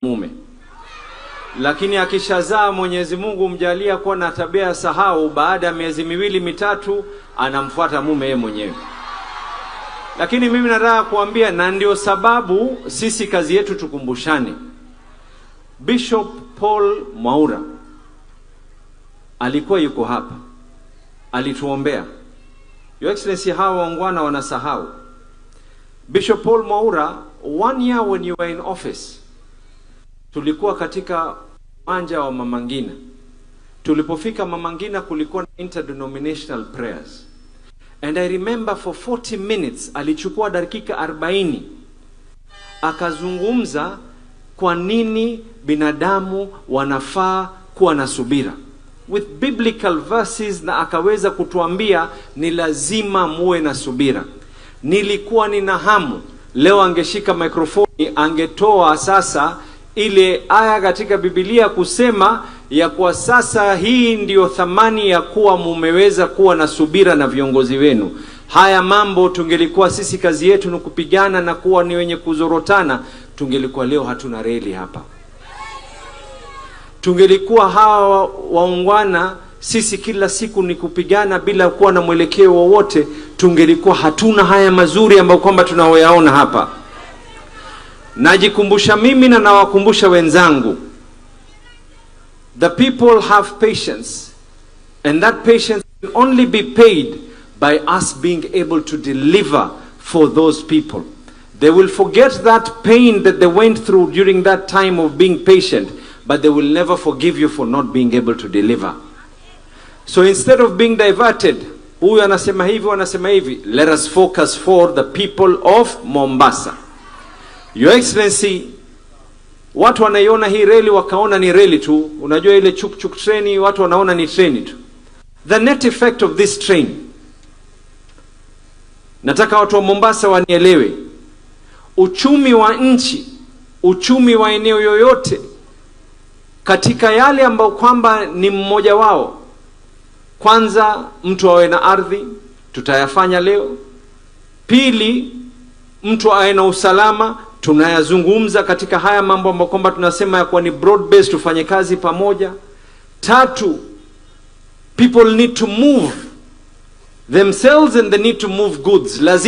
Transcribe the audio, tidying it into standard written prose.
Mume. Lakini akishazaa, Mwenyezi Mungu mjalia kuwa na tabia ya sahau, baada ya miezi 2 3 anamfuata mume yeye mwenyewe. Lakini mimi nataka kuambia, na ndio sababu sisi kazi yetu tukumbushane. Bishop Paul Mwaura alikuwa yuko hapa, alituombea. Your Excellency, hawa waungwana wanasahau. Bishop Paul Mwaura, one year when you were in office, tulikuwa katika uwanja wa Mama Ngina. Tulipofika Mama Ngina kulikuwa na interdenominational prayers. And I remember for 40 minutes, alichukua dakika 40 akazungumza kwa nini binadamu wanafaa kuwa na subira with biblical verses, na akaweza kutuambia ni lazima muwe na subira. Nilikuwa nina hamu leo angeshika mikrofoni angetoa sasa ile aya katika Biblia kusema ya kuwa sasa hii ndiyo thamani ya kuwa mumeweza kuwa na subira na viongozi wenu. Haya mambo tungelikuwa sisi kazi yetu ni kupigana na kuwa ni wenye kuzorotana, tungelikuwa leo hatuna reli hapa. Tungelikuwa hawa waungwana sisi kila siku ni kupigana bila kuwa na mwelekeo wowote, tungelikuwa hatuna haya mazuri ambayo kwamba tunaoyaona hapa. Najikumbusha mimi na nawakumbusha wenzangu, the people have patience, and that patience can only be paid by us being able to deliver for those people. They will forget that pain that they went through during that time of being patient, but they will never forgive you for not being able to deliver. So instead of being diverted, huyu anasema hivi, anasema hivi, let us focus for the people of Mombasa. Your Excellency, watu wanaiona hii reli wakaona ni reli tu. Unajua ile chuk chuk treni, watu wanaona ni treni tu. The net effect of this train, nataka watu wa Mombasa wanielewe, uchumi wa nchi, uchumi wa eneo yoyote, katika yale ambayo kwamba ni mmoja wao, kwanza mtu awe na ardhi, tutayafanya leo. Pili, mtu awe na usalama, tunayazungumza katika haya mambo ambayo kwamba tunasema ya kuwa ni broad based, tufanye kazi pamoja. Tatu, people need to move themselves and they need to move goods. Lazima